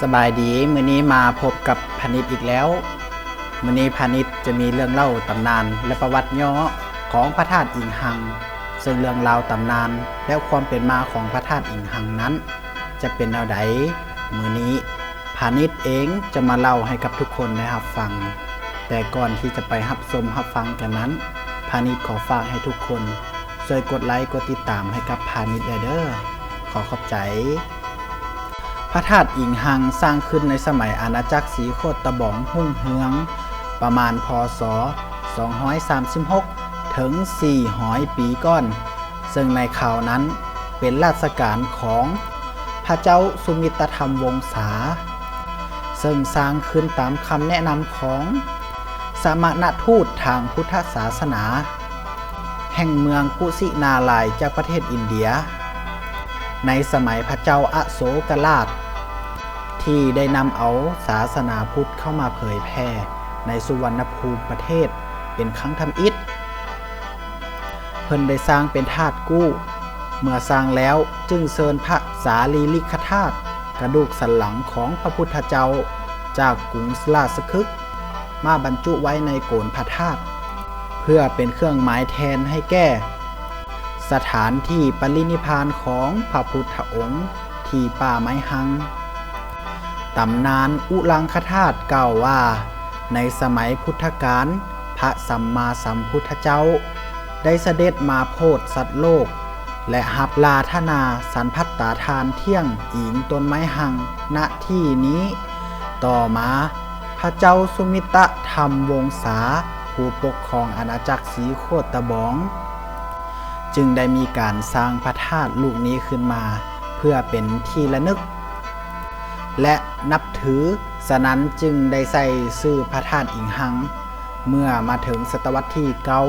ສະບາຍດີ, ມື້ນີ້ມາພົບກັບພານິດອີກແລ້ວ. ມື້ນີ້ພານິດຈະມີເລື່ອງເລົ່າຕຳນານ ແລະ ປະຫວັດຫຍໍ້ຂອງພະທາດອີງຮັງ, ເຊິ່ງເລື່ອງລາວຕຳນານ ແລະ ຄວາມເປັນມາຂອງພະທາດອີງຮັງນັ້ນ ຈະເປັນແນວໃດ, ມື້ນີ້ພານິດເອງຈະມາເລົ່າໃຫ້ກັບທຸກຄົນໄດ້ຮັບຟັງ. ແຕ່ກ່ອນທີ່ຈະໄປຮັບຊົມຮັບຟັງກັນນັ້ນ, ພານິດຂໍຝາກໃຫ້ທຸກຄົນຊ່ວຍກົດໄລກົດຕິດຕາມໃຫ້ກັບພານິດແດ່ເດີ້. ຂໍຂອບໃຈ. ພະທາດອີງຮັງສ້າງຂຶ້ນໃນສະໄໝອານາຈັກສີໂຄດຕະບອງຮຸ່ງເຮືອງ, ປະມານ ພ.ສ. ສອງຮ້ອຍສາມສິບຫົກ ເຖິງ ສີ່ຮ້ອຍປີກ່ອນ, ເຊິ່ງໃນຄາວນັ້ນເປັນລາຊະການຂອງພະເຈົ້າສຸມິດຕະທຳວົງສາ, ເຊິ່ງສ້າງຂຶ້ນຕາມຄຳແນະນຳຂອງສະມະນະທູດທາງພຸດທະສາສະໜາ ແຫ່ງເມືອງກຸສິນາລາຍຈາກປະເທດອິນເດຍ ໃນສະໄໝພະເຈົ້າອະໂສກະລາດ ທີ່ໄດ້ນຳເອົາສາສະໜາພຸດເຂົ້າມາເຜີຍແຜ່ໃນສຸວັນນະພູມປະເທດເປັນຄັ້ງທຳອິດ. ເພິ່ນໄດ້ສ້າງເປັນທາດກູ້, ເມື່ອສ້າງແລ້ວຈຶ່ງເຊີນພະສາລີລິກະທາດ, ກະດູກສັນຫຼັງຂອງພະພຸດທະເຈົ້າຈາກກຸງລາຊະຄຶກ ມາບັນຈຸໄວ້ໃນໂກນພະທາດ ເພື່ອເປັນເຄື່ອງໝາຍແທນໃຫ້ແກ່ສະຖານທີ່ປະລິນິພານຂອງພະພຸດທະອົງທີ່ປ່າໄມ້ຮັງ. ຕຳນານອຸລັງຄະທາດກ່າວວ່າ ໃນສະໄໝພຸດທະການ ພະສຳມາສຳພຸດທະເຈົ້າໄດ້ສະເດັດມາໂຜດສັດໂລກ ແລະ ຮັບລາທະນາສັນພັດຕາທານທ່ຽງອີງຕົ້ນໄມ້ຮັງ ນະທີ່ນີ້. ຕໍ່ມາ ພະເຈົ້າສຸມິດຕະທຳວົງສາ ຜູ້ປົກຄອງອານາຈັກສີໂຄດຕະບອງ ຈຶ່ງໄດ້ມີການສ້າງພະທາດລູກນີ້ຂຶ້ນມາເພື່ອເປັນທີ່ລະນຶກ ແລະ ນັບຖື, ສະນັ້ນຈຶ່ງໄດ້ໃສ່ຊື່ພະທາດອີງຮັງ. ເມື່ອມາເຖິງສະຕະວັດທີເກົ້າ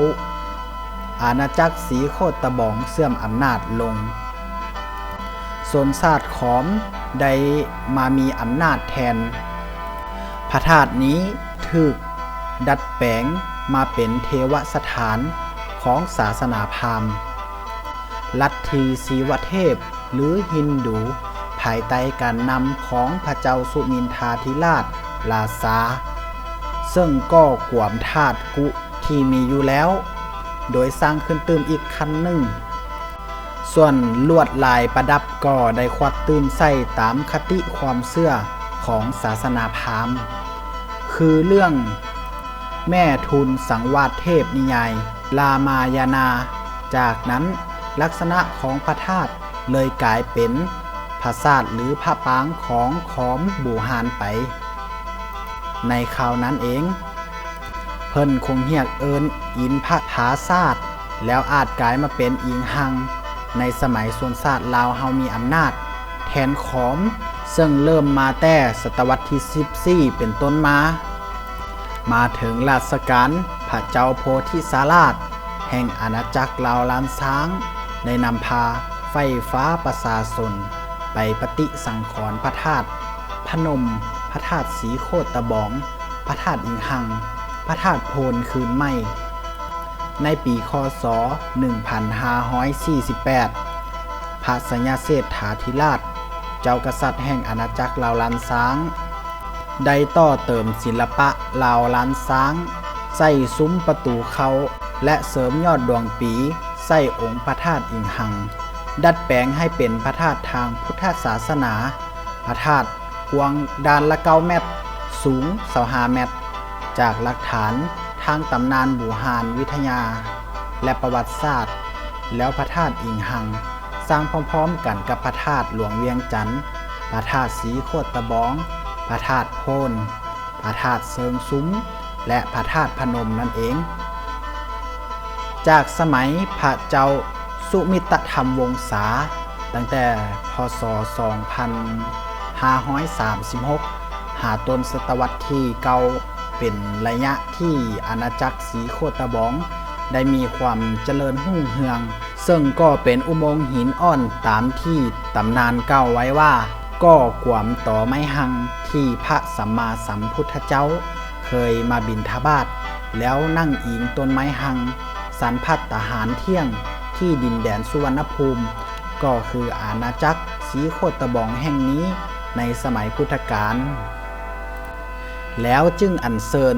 ອານາຈັກສີໂຄດຕະບອງເສື່ອມອຳນາດລົງ. ຊົນຊາດຂອມໄດ້ມາມີອຳນາດແທນ. ພະທາດນີ້ຖືກດັດແປງມາເປັນເທວະສະຖານຂອງສາສະໜາພາມ, ລັດທີສີວະເທບ ຫຼື ຮິນດູ ພາຍໃຕ້ການນຳຂອງພະເຈົ້າສຸມິນທາທິລາດລາຊາ, ເຊິ່ງກໍ່ກວມທາດກຸທີ່ມີຢູ່ແລ້ວ ໂດຍສ້າງຂຶ້ນຕື່ມອີກຂັ້ນໜຶ່ງ. ສ່ວນລວດລາຍປະດັບກໍໄດ້ຄວັກຕື່ມໃສ່ຕາມຄະຕິຄວາມເຊື່ອຂອງສາສະໜາພາມ, ຄືເລື່ອງແມ່ທູນສັງວາດເທບນິຍາຍລາມາຍະນາ. ຈາກນັ້ນ, ລັກສະນະຂອງພະທາດເລີຍກາຍເປັນພະສາດ ຫຼື ພະປາງຂອງຂອມບູຮານໄປ. ໃນຄາວນັ້ນເອງ, ເພິ່ນຄົງຮຽກເອີ້ນອິນພະຜາສາດ ແລ້ວອາດກາຍມາເປັນອີງຮັງ. ໃນສະໄໝຊົນຊາດລາວເຮົາມີອຳນາດແທນຂອມ, ເຊິ່ງເລີ່ມມາແຕ່ສະຕະວັດທີສິບສີ່ເປັນຕົ້ນມາ, ມາເຖິງລາຊະການພະເຈົ້າໂພທິສາລາດ ແຫ່ງອານາຈັກລາວລ້ານຊ້າງ ໄດ້ນຳພາໄຟຟ້າປະຊາຊົນໄປປະຕິສັງຂອນພະທາດພະນົມ, ພະທາດສີໂຄດຕະບອງ, ພະທາດອີງຮັງ, ພະທາດໂພນຄືນໃໝ່. ໃນປີ ຄ.ສ. ໜຶ່ງພັນຫ້າຮ້ອຍສີ່ສິບແປດ ພະໄຊຍະເສດຖາທິລາດ ເຈົ້າກະສັດແຫ່ງອານາຈັກລາວລ້ານຊ້າງ ໄດ້ຕໍ່ເຕີມສິລະປະລາວລ້ານຊ້າງ ໃສ່ສຸມປະຕູເຂົ້າ ແລະ ເສີມຍອດດວງປີໃສ່ອົງພະທາດອີງຮັງ, ດັດແປງໃຫ້ເປັນພະທາດທາງພຸດທະສາສະໜາ. ພະທາດກວ້າງດ້ານລະເກົ້າແມັດ, ສູງຊາວຫ້າແມັດ. ຈາກຫຼັກຖານທາງຕຳນານບູຮານວິທະຍາ ແລະ ປະຫວັດສາດແລ້ວ, ພະທາດອີງຮັງ ສ້າງພ້ອມໆກັນກັບພະທາດຫຼວງວຽງຈັນ, ພະທາດສີໂຄດຕະບອງ, ພະທາດໂພນ, ພະທາດເຊີງຊຸມ ແລະ ພະທາດພະນົມນັ້ນເອງ. ຈາກສະໄໝພະເຈົ້າສຸມິດຕະທຳວົງສາ, ຕັ້ງແຕ່ ພ.ສ. ສອງພັນຫ້າຮ້ອຍສາມສິບຫົກ ຫາຕົ້ນສະຕະວັດທີເກົ້າ ເປັນໄລຍະທີ່ອານາຈັກສີໂຄດຕະບອງໄດ້ມີຄວາມຈະເລີນຮຸ່ງເຮືອງ, ເຊິ່ງກໍເປັນອຸໂມງຫີນອ່ອນຕາມທີ່ຕຳນານກ່າວໄວ້ວ່າ ກໍ່ກວມຕໍໄມ້ຮັງທີ່ພະສຳມາສຳພຸດທະເຈົ້າເຄີຍມາບິນທະບາດ ແລ້ວນັ່ງອີງຕົ້ນໄມ້ຮັງ ສັນພັດຕາຫານທ່ຽງທີ່ດິນແດນສຸວັນນະພູມ ກໍຄືອານາຈັກສີໂຄດຕະບອງແຫ່ງນີ້ ໃນສະໄໝພຸດທະການ, ແລ້ວຈຶ່ງອັນເຊີນ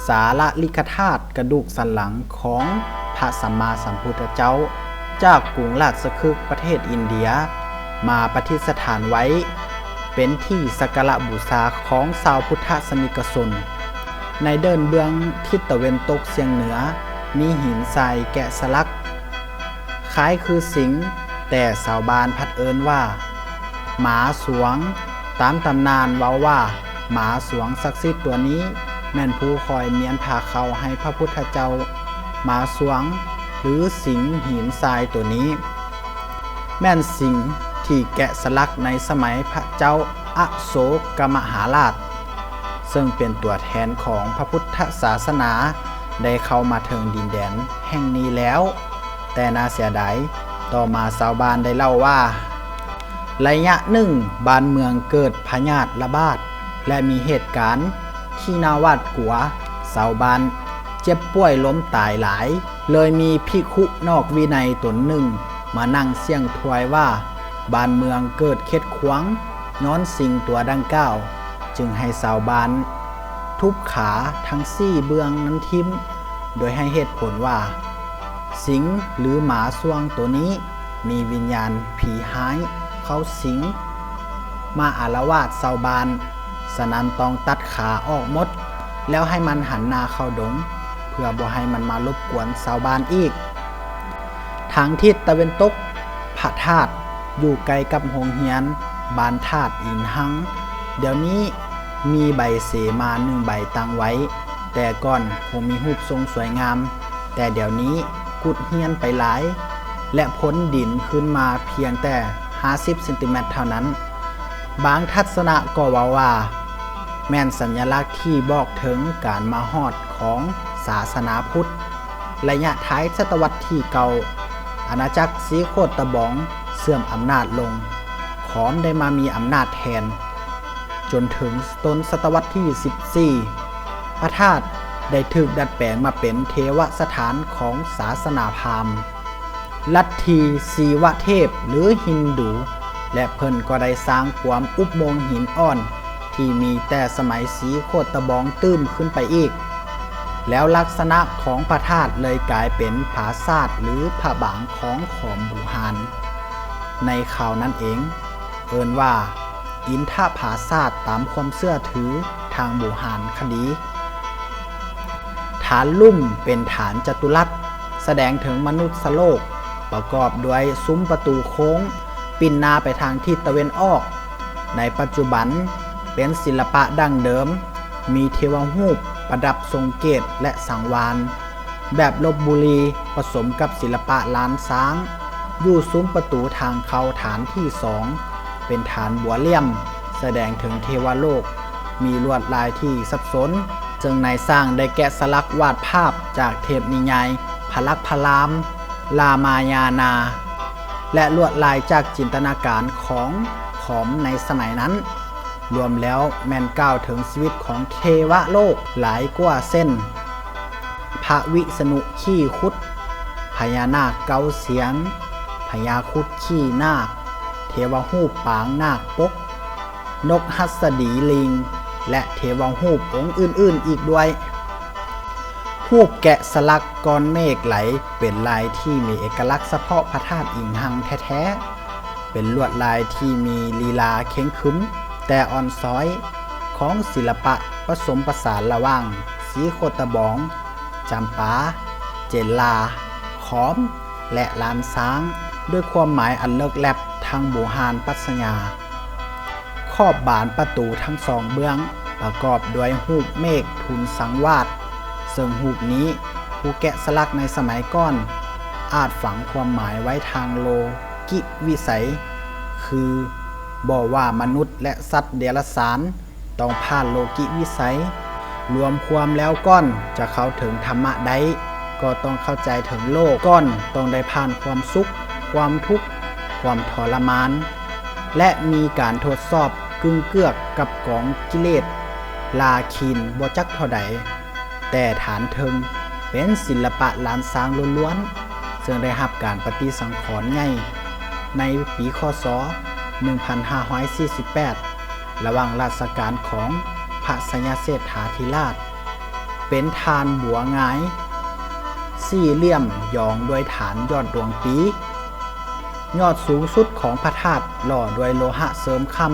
ສາລະລິກະທາດກະດູກສັນຫຼັງຂອງພະສຳມາສຳພຸດທະເຈົ້າ ຈາກກຸງລາຊະຄຶກປະເທດອິນເດຍ ມາປະດິດສະຖານໄວ້ ເປັນທີ່ສັກກາລະບູຊາຂອງຊາວພຸດທະສະນິກະຊົນ. ໃນເດີ່ນເບື້ອງທິດຕາເວັນຕົກສຽງເໜືອ ມີຫີນຊາຍແກະສະຫຼັກ ຄ້າຍຄືສິງ, ແຕ່ຊາວບ້ານພັດເອີ້ນວ່າໝາສວງ. ຕາມຕຳນານເວົ້າວ່າ ໝາສວງສັກສິດຕົວນີ້ ແມ່ນຜູ້ຄອຍມ້ຽນຜ້າເຂົ້າໃຫ້ພະພຸດທະເຈົ້າ. ໝາສວງ ຫຼື ສິງຫີນຊາຍຕົວນີ້ ແມ່ນສິງທີ່ແກະສະຫຼັກໃນສະໄໝພະເຈົ້າອະໂສກະມະຫາລາດ, ເຊິ່ງເປັນຕົວແທນຂອງພະພຸດທະສາສະໜາ ໄດ້ເຂົ້າມາເຖິງດິນແດນແຫ່ງນີ້ແລ້ວ. ແຕ່ໜ້າເສຍດາຍ, ຕໍ່ມາຊາວບ້ານໄດ້ເລົ່າວ່າ ໄລຍະໜຶ່ງ ບ້ານເມືອງເກີດພະຍາດລະບາດ ແລະ ມີເຫດການທີ່ໜ້າຫວາດກົວ, ຊາວບ້ານເຈັບປ່ວຍລົ້ມຕາຍຫຼາຍ, ເລີຍມີພິກຂຸນອກວິໄນຕົນໜຶ່ງມານັ່ງສ່ຽງທວາຍວ່າ ບ້ານເມືອງເກີດເຂັດຂວາງຍ້ອນສິງຕົວດັ່ງກ່າວ, ຈຶ່ງໃຫ້ຊາວບ້ານທຸບຂາທັງສີ່ເບື້ອງນັ້ນຖິ້ມ, ໂດຍໃຫ້ເຫດຜົນວ່າ ສິງ ຫຼື ໝາສວງໂຕນີ້ ມີວິນຍານຜີຮ້າຍເຂົ້າສິງມາອາລະວາດຊາວບ້ານ, ສະນັ້ນຕ້ອງຕັດຂາອອກໝົດ ແລ້ວໃຫ້ມັນຫັນໜ້າເຂົ້າດົງ ເພື່ອບໍ່ໃຫ້ມັນມາລົບກວນຊາວບ້ານອີກ. ທາງທິດຕາເວັນຕົກ ພະທາດຢູ່ໃກ້ກັບໂຮງຮຽນບ້ານທາດອິງຫັງ, ດຽວນີ້ມີໃບເສມາໜຶ່ງໃບຕັ້ງໄວ້, ແຕ່ກ່ອນຄົງມີຮູບຊົງສວຍງາມ, ແຕ່ດຽວນີ້ກຸດຫ້ຽນໄປຫຼາຍ ແລະ ພົ້ນດິນຂຶ້ນມາພຽງແຕ່ຫ້າສິບເຊັນຕີແມັດເທົ່ານັ້ນ. ບາງທັດສະນະກໍເວົ້າວ່າ ແມ່ນສັນຍະລັກທີ່ບອກເຖິງການມາຮອດຂອງສາສະໜາພຸດ. ໄລຍະທ້າຍສະຕະວັດທີເກົ້າ ອານາຈັກສີໂຄດຕະບອງເສື່ອມອຳນາດລົງ, ຂອມໄດ້ມາມີອຳນາດແທນ. ຈົນເຖິງຕົ້ນສະຕະວັດທີສິບສີ່ ພະທາດໄດ້ຖືກດັດແປງມາເປັນເທວະສະຖານຂອງສາສະໜາພາມ, ລັດຖີສີວະເທບ ຫຼື ຮິນດູ, ແລະ ເພິ່ນກໍໄດ້ສ້າງຄວາມອຸບໂມງຫີນອ່ອນທີ່ມີແຕ່ສະໄໝສີໂຄດຕະບອງຕື່ມຂຶ້ນໄປອີກ, ແລ້ວລັກສະນະຂອງພະທາດເລີຍກາຍເປັນຜາສາດ ຫຼື ພະບາງຂອງຂອມບູຮານ ໃນຄາວນັ້ນເອງ, ເອີ້ນວ່າ ອິນທະຜາສາດຕາມຄວາມເຊື່ອຖືທາງບູຮານຄະດີ. ຖານລຸ່ມເປັນຖານຈະຕຸລັດ ສະແດງເຖິງມະນຸດສະໂລກ ປະກອບດ້ວຍຊຸມປະຕູໂຄ້ງປິ່ນໜ້າໄປທາງທິດຕາເວັນອອກ. ໃນປັດຈຸບັນເປັນສິລະປະດັ້ງເດີມ, ມີເທວະຮູບປະດັບຊົງເກດ ແລະ ສັງວານ ແບບລົບບຸຣີ ປະສົມກັບສິລະປະລ້ານຊ້າງ ຢູ່ຊຸມປະຕູທາງເຂົ້າຖານທີສອງ ເປັນຖານບົວຫຼ່ຽມ ສະແດງເຖິງເທວະໂລກ ມີລວດລາຍທີ່ສັບສົນ, ເຊິ່ງນາຍຊ່າງໄດ້ແກະສະຫຼັກວາດພາບຈາກເທບນິຍາຍພະລັກພະລາມ, ລາມາຍານາ ແລະ ລວດລາຍຈາກຈິນຕະນາການຂອງຂອມໃນສະໄໝນັ້ນ. ລວມແລ້ວແມ່ນກ່າວເຖິງຊີວິດຂອງເທວະໂລກຫຼາຍກວ່າເຊັ່ນ ພະວິສະນຸຂີ້ຂຸດ, ພະຍານາກເກົ້າສຽງ, ພະຍາຄຸດຂີ້ນາກ, ເທວະຮູບປາງນາກປົກ, ນົກຫັດສະດີລີງ ແລະ ເທວະຮູບອົງອື່ນໆອີກດ້ວຍ. ຮູບແກະສະຫຼັກກ້ອນເມກໄຫຼເປັນລາຍທີ່ມີເອກະລັກສະເພາະພະທາດອິງຫັງແທ້ໆ. ເປັນລວດລາຍທີ່ມີລີລາເຄັ່ງຂຶມ ແຕ່ອ່ອນຊ້ອຍ ຂອງສິລະປະປະສົມປະສານລະຫວ່າງສີໂຄດຕະບອງ, ຈຳປາ, ເຈນລາ, ຂອມ ແລະ ລ້ານຊ້າງ ດ້ວຍຄວາມໝາຍອັນເລິກແລັບທາງບູຮານປັດຊະຍາ. ຂອບບານປະຕູທັງສອງເບື້ອງປະກອບດ້ວຍຮູບເມກທຸນສັງວາດ, ເຊິ່ງຮູບນີ້ຜູ້ແກະສະຫຼັກໃນສະໄໝກ່ອນອາດຝັງຄວາມໝາຍໄວ້ທາງໂລ ກິວິໄສ ຄືບໍ່ວ່າມະນຸດ ແລະ ສັດເດຍລະສານ ຕ້ອງຜ່ານໂລກິວິໄສ. ລວມຄວາມແລ້ວ ກ່ອນຈະເຂົ້າເຖິງທຳມະໄດ້ ກໍຕ້ອງເຂົ້າໃຈເຖິງໂລກ, ກ່ອນຕ້ອງໄດ້ຜ່ານຄວາມສຸກ, ຄວາມທຸກ, ຄວາມທໍລະມານ ແລະ ມີການທົດສອບກຶ່ງເກືອກກັບກອງກິເລດລາຄີນບໍ່ຈັກເທົ່າໃດ. ແຕ່ຖານເທິງເປັນສິລະປະລ້ານຊ້າງລ້ວນໆ, ເຊິ່ງໄດ້ຮັບການປະຕິສັງຂອນໃຫຍ່ໃນປີ ຄ.ສ. ໜຶ່ງພັນຫ້າຮ້ອຍສີ່ສິບແປດ ລະຫວ່າງລາຊະການຂອງພະໄຊຍະເສດຖາທິລາດ ເປັນທ່ານບົວງາຍສີ່ຫຼ່ຽມ ຢອງດ້ວຍຖານຍອດດວງປີ. ຍອດສູງສຸດຂອງພະທາດຫຼໍ່ດ້ວຍໂລຫະເສີມຄຳ,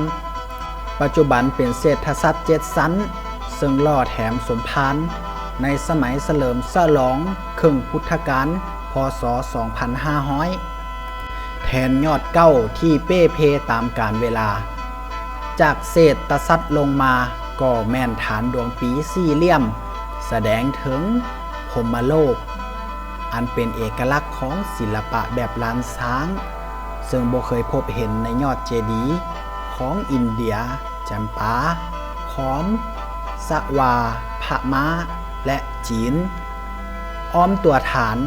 ປັດຈຸບັນເປັນເສດຖະສັດເຈັດຊັ້ນ, ເຊິ່ງຫຼໍ່ແຖມສົມພານໃນສະໄໝສະເຫຼີມສະຫຼອງເຄິ່ງພຸດທະການ ພ.ສ. ສອງພັນຫ້າຮ້ອຍ ແທນຍອດເກົ່າທີ່ເປ່ເພຕາມການເວລາ. ຈາກເສດຖະສັດລົງມາກໍແມ່ນຖານດວງປີສີ່ຫຼ່ຽມ ສະແດງເຖິງພົມມະໂລກ ອັນເປັນເອກະລັກຂອງສິລະປະແບບລ້ານຊ້າງ ເຊິ່ງບໍ່ເຄີຍພົບເຫັນໃນຍອດເຈດີຂອງອິນເດຍ, ຈຳປາ, ຂອມ, ສະຫວາ, ພະມ້າ ແລະ ຈີນ. ອ້ອມຕົວຖານ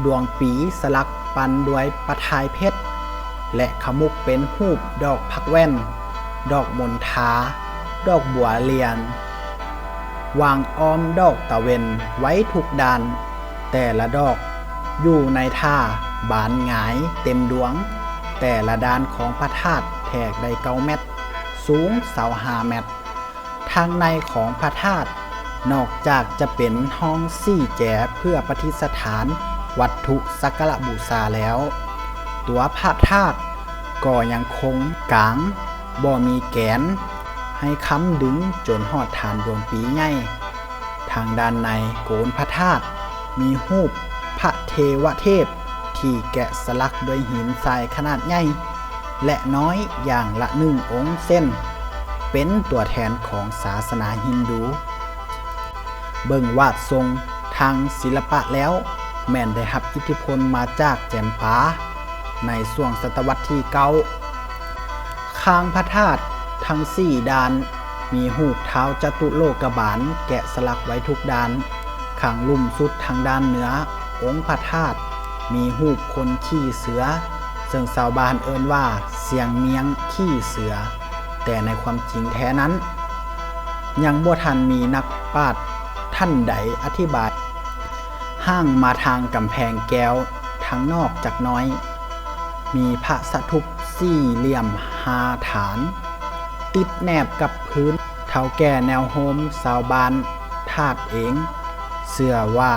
ດວງປີສະຫຼັກປັ້ນດ້ວຍປະທາຍເພັດ ແລະ ຂະໝຸກເປັນຮູບດອກຜັກແວ່ນ, ດອກມົນທາ, ດອກບົວລຽນ ວາງອ້ອມດອກຕາເວັນໄວ້ທຸກດ້ານ, ແຕ່ລະດອກຢູ່ໃນທ່າບານຫງາຍເຕັມດວງ. ແຕ່ລະດ້ານຂອງພະທາດແທກໄດ້ເກົ້າແມັດ, ສູງຊາວຫ້າແມັດ. ທາງໃນຂອງພະທາດ ນອກຈາກຈະເປັນຫ້ອງສີ່ແຈເພື່ອປະດິດສະຖານວັດຖຸສັກກາລະບູຊາແລ້ວ, ຕົວພະທາດກໍຍັງຄົງກາງ ບໍ່ມີແກນ ໃຫ້ຄ້ຳດຶງຈົນຮອດຖານດວງປີໃຫຍ່. ທາງດ້ານໃນໂກນພະທາດ ມີຮູບພະເທວະເທບທີ່ແກະສະຫຼັກດ້ວຍຫີນຊາຍຂະໜາດໃຫຍ່ ແລະ ນ້ອຍຢ່າງລະໜຶ່ງອົງເຊັ່ນ ເປັນຕົວແທນຂອງສາສະໜາຮິນດູ. ເບິ່ງວາດຊົງທາງສິລະປະແລ້ວ ແມ່ນໄດ້ຮັບອິດທິພົນມາຈາກແຈມປາໃນຊ່ວງສະຕະວັດທີເກົ້າ. ຂ້າງພະທາດທັງສີ່ດ້ານ ມີຮູບທ້າວຈະຕຸໂລກະບານແກະສະຫຼັກໄວ້ທຸກດ້ານ. ຂ້າງລຸ່ມສຸດທາງດ້ານເໜືອອົງພະທາດ ມີຮູບຄົນຂີ່ເສືອ ເຊິ່ງຊາວບ້ານເອີ້ນວ່າຊຽງມຽງຂີ່ເສືອ, ແຕ່ໃນຄວາມຈິງແທ້ນັ້ນ ຍັງບໍ່ທັນມີນັກປາດທ່ານໃດອະທິບາຍ. ຮ່າງມາທາງກຳແພງແກ້ວທາງນອກຈັກໜ້ອຍ ມີພະສະທຸບສີ່ຫຼ່ຽມຫ້າຖານ ຕິດແນບກັບພື້ນ. ເຖົ້າແກ່ແນວໂຮມຊາວບ້ານທາດເອງ ເຊື່ອວ່າ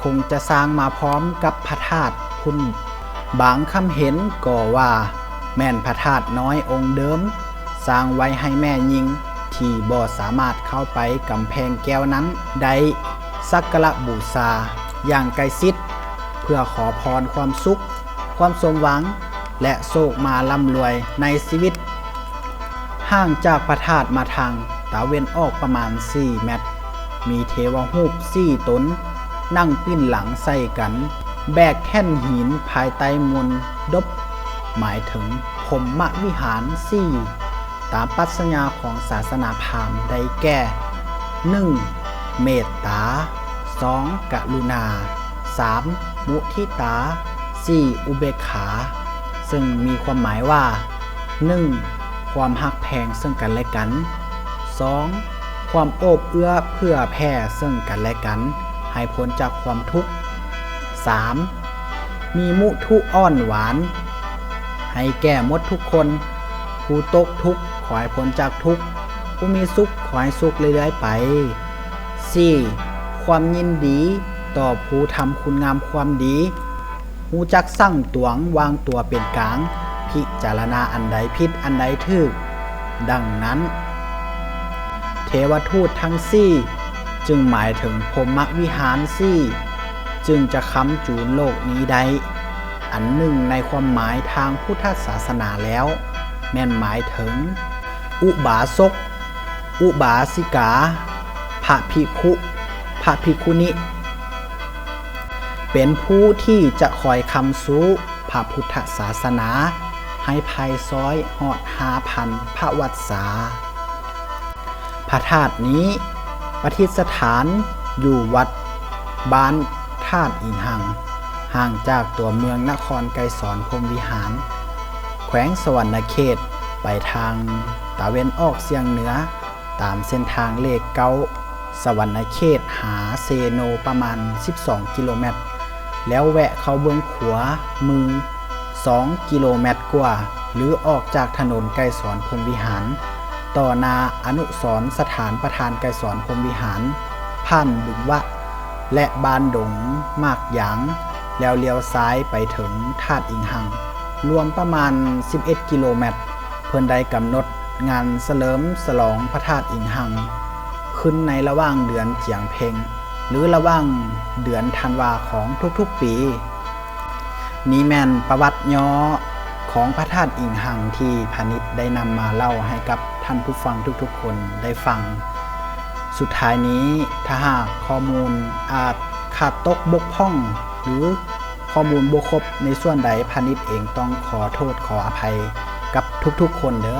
ຄົງຈະສ້າງມາພ້ອມກັບພະທາດພຸ້ນ. ບາງຄຳເຫັນກໍວ່າແມ່ນພະທາດນ້ອຍອົງເດີມ ສ້າງໄວ້ໃຫ້ແມ່ຍິງທີ່ບໍ່ສາມາດເຂົ້າໄປກຳແພງແກ້ວນັ້ນໄດ້ ສັກກາລະບູຊາຢ່າງໃກ້ຊິດ ເພື່ອຂໍພອນຄວາມສຸກ, ຄວາມສົມຫວັງ ແລະ ໂຊກມາລ່ຳລວຍໃນຊີວິດ. ຫ່າງຈາກພະທາດມາທາງຕາເວັນອອກປະມານສີ່ແມັດ, ມີເທວະຮູບສີ່ຕົນນັ່ງປິ່ນຫຼັງໃສ່ກັນ, ແບກແທ່ນຫີນພາຍໃຕ້ມົນດົບ, ໝາຍເຖິງພົມມະວິຫານສີ່ ຕາມປັດຊະຍາຂອງສາສະໜາພາມໄດ້ແກ່ ໜຶ່ງ ເມດຕາ, ສອງ ກະລຸນາ, ສາມ ມຸທິຕາ, ສີ່ ອຸເບກຂາ, ເຊິ່ງມີຄວາມໝາຍວ່າ ໜຶ່ງ ຄວາມຮັກແພງເຊິ່ງກັນແລະກັນ, ສອງ ຄວາມໂອບເອື້ອເຜື່ອແຜ່ເຊິ່ງກັນແລະກັນ ໃຫ້ພົ້ນຈາກຄວາມທຸກ, ສາມ ມີມຸທຸອ່ອນຫວານ ໃຫ້ແກ່ໝົດທຸກຄົນ, ຜູ້ຕົກທຸກຂໍໃຫ້ພົ້ນຈາກທຸກ, ຜູ້ມີສຸກຂໍໃຫ້ສຸກເລື້ອຍໆໄປ. ສີ່ ຄວາມຍິນດີຕໍ່ຜູ້ທຳຄຸນງາມຄວາມດີ, ຮູ້ຈັກສັງຕວງວາງຕົວເປັນກາງ, ພິຈາລະນາອັນໃດຜິດອັນໃດຖືກ. ດັ່ງນັ້ນ ເທວະທູດທັງສີ່ ຈຶ່ງໝາຍເຖິງພົມມະວິຫານສີ່ ຈຶ່ງຈະຄ້ຳຈູນໂລກນີ້ໄດ້. ອັນໜຶ່ງໃນຄວາມໝາຍທາງພຸດທະສາສະໜາແລ້ວ ແມ່ນໝາຍເຖິງອຸບາສົກ, ອຸບາສິກາ, ພະພິກຂຸ, ພະພິກຂຸນິ ເປັນຜູ້ທີ່ຈະຄອຍຄ້ຳຊູພະພຸດທະສາສະໜາ ໃຫ້ໄພຊ້ອຍຮອດຫ້າພັນພະວັດສາ. ພະທາດນີ້ປະດິດສະຖານຢູ່ວັດບ້ານທາດອີນຫັງ, ຫ່າງຈາກຕົວເມືອງນະຄອນໄກສອນພົມວິຫານ, ແຂວງສະຫວັນນະເຂດ, ໄປທາງຕາເວັນອອກສຽງເໜືອ ຕາມເສັ້ນທາງເລກເກົ້າ ສະຫວັນນະເຂດຫາເຊໂນປະມານສິບສອງກິໂລແມັດ, ແລ້ວແວະເຂົ້າເບື້ອງຂວາມືສອງກິໂລແມັດກວ່າ ຫຼື ອອກຈາກຖະໜົນໄກສອນພົມວິຫານ ຕໍ່ໜ້າອະນຸສອນສະຖານພະທ່ານໄກສອນ ພົມວິຫານ, ຜ່ານບຶງວະ ແລະ ບ້ານດົງໝາກຢາງ, ແລ້ວລ້ຽວຊ້າຍໄປເຖິງທາດອີງຮັງ, ລວມປະມານສິບເອັດກິໂລແມັດ. ເພິ່ນໄດ້ກຳນົດງານສະເຫຼີມສະຫຼອງພະທາດອີງຮັງ ຂຶ້ນໃນລະຫວ່າງເດືອນຈຽງເພັງ ຫຼື ລະຫວ່າງເດືອນທັນວາຂອງທຸກໆປີ. ນີ້ແມ່ນປະຫວັດຫຍໍ້ຂອງພະທາດອີງຮັງທີ່ພານິດໄດ້ນຳມາເລົ່າໃຫ້ກັບທ່ານຜູ້ຟັງທຸກໆຄົນໄດ້ຟັງ. ສຸດທ້າຍນີ້, ຖ້າຫາກຂໍ້ມູນອາດຂາດຕົກບົກຜ່ອງ ຫຼື ຂໍ້ມູນບໍ່ຄົບໃນສ່ວນໃດ, ພານິດເອງຕ້ອງຂໍໂທດຂໍອະໄພກັບທຸກໆຄົນເດີ້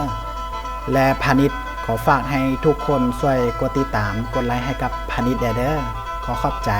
ແລະ ພານິດຂໍຝາກໃຫ້ທຸກຄົນຊ່ວຍກົດຕິດຕາມ, ກົດໄລໃຫ້ກັບພານິດແດ່ເດີ້. ຂໍຂອບໃຈ.